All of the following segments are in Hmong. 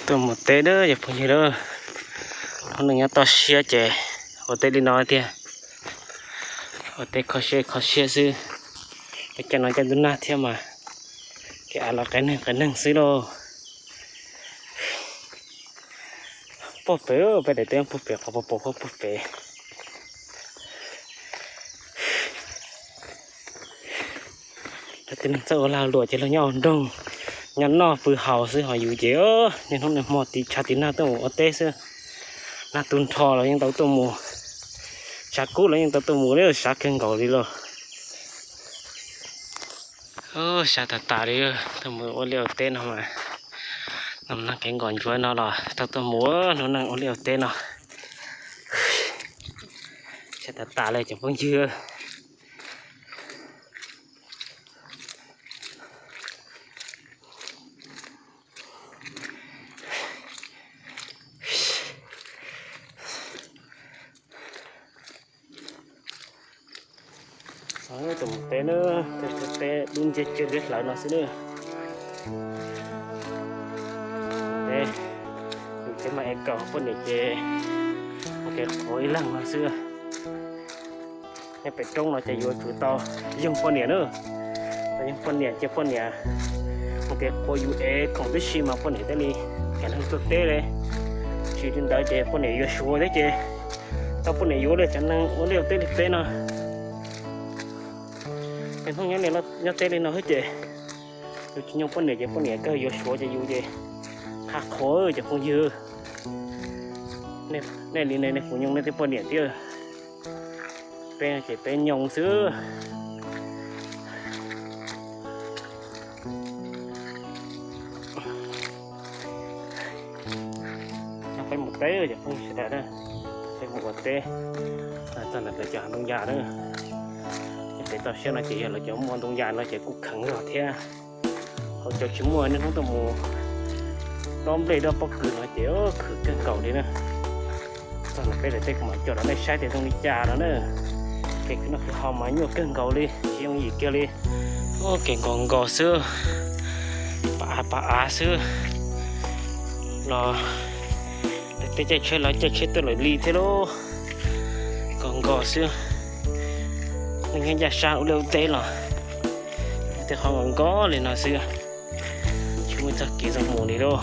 Tuaj mus teb na cov phooj ywg na, hnub no nyob toj siab ces ua teb li no tiag, ua teb kho siab kho siab xwb. Lawv caij no caij ntuj nag thiab mas, kev av los qias neeg qias neeg xwb lauj. Puag pem, peb daim teb puag pem, qhov puag pem, qhov puag pem. Lawv tib neeg txawj ua lag luam ces luag nyob ua nroog, nyob noj pw haus xwb, ho yus ces niaj hnub niaj hmo tiv tshav tiv nag tuaj mus ua teb xwb. Nag tu nrho los yeej tau tuaj mus, tshav kub los yeej tau tuaj mus, sab kawg nkaus li lauj. Sab tas tas li, tuaj mus ua liaj ua teb no mas, hnub nag kev nkos ntsuav no los tau tuaj mus hnub nag ua liaj ua teb no. Sab tas tas li cov phooj ywg. Tuaj mus teb na, teb dub nciab tsiab liab hlawv no xwb na. Teb, yus teb mas es kawm poj niam ces ua kev qhuav ib leeg no xwb. Nyob pem roob no ces yuav tsum tau yoog poj niam na. Tau yoog poj niam ces poj niam ua kev qhuav yus es khoom tib si mas poj niam thiaj li kam neeg tuaj teb li. Tsis li ntawd ces poj niam yuav suav thiab ces tau poj niam yuav li cov neeg ua liaj ua teb li peb no. Ces hnub nyob nyob teb li no xwb ces yus tsis nyoog poj niam ces poj niam kawg yuav suav ces yus ces qhov qhuav cov phooj ywg. Nej li ne nej puas nyoog nej tej poj niam thiab? Peb ces peb nyoog xwb. Peb mus teb cov phooj ywg sawv daws, peb mus ua teb txog ntawm lawv cov hav ntoo yas na. Pem toj siab no ces yog lawv cov muaj ntoo yas no ces kuj kheev zog thiab. Hauv cov tsis muaj niaj hnub tuaj mus dob nplej dob pob kws no ces khwv kawg nkaus li na. Txog ntawm peb daim teb kuv mam coj rau nej saib tias zoo li cas no na. Kev khwv noj khwv haus mas nyuaj kawg nkaus li, tsis yooj yim kiag li. Kev nkos nkos xwb, pas av pas av xwb. Los tej caij tsheb lawv caij tsheb tuaj lawm li thiab lauj. Nkos nkos xwb. Neeg nyob ncaj sab ua liaj ua teb los tej qhov nkos nkos li no xwb, tsis muaj txoj kev zoo mus li lauj.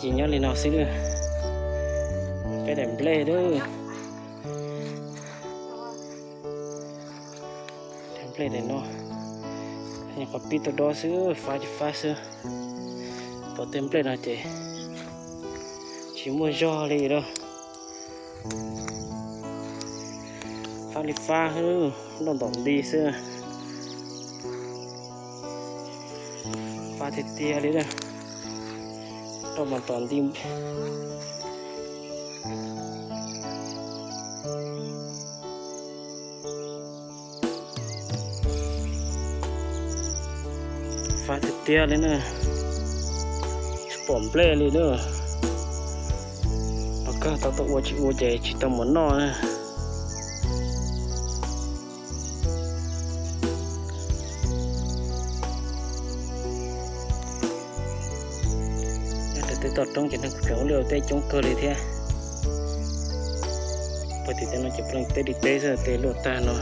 Ces nyob li no xwb lawm. Peb daim nplej lawm. Daim nplej daim no, nyuam qhuav pib tau dob xwb, fab ces fab xwb. Pom tej nplej no ces tsis muaj zog li lawm. Fab li fab xwb, nroj ntom nti xwb. Fab tiag tiag li lawm. Nroj mas ntom nti. Fab tiag tiag li na. Tsis pom nplej li na. Pom kawg tau tuaj ua tsis ua ces tsis tau mov noj na. Nyob rau tej toj roob ces neeg kuj tseem ua liaj ua teb coob kawg li thiab. Puag tim tej no ces puav leej teb li teb xwb, tej luaj tag no.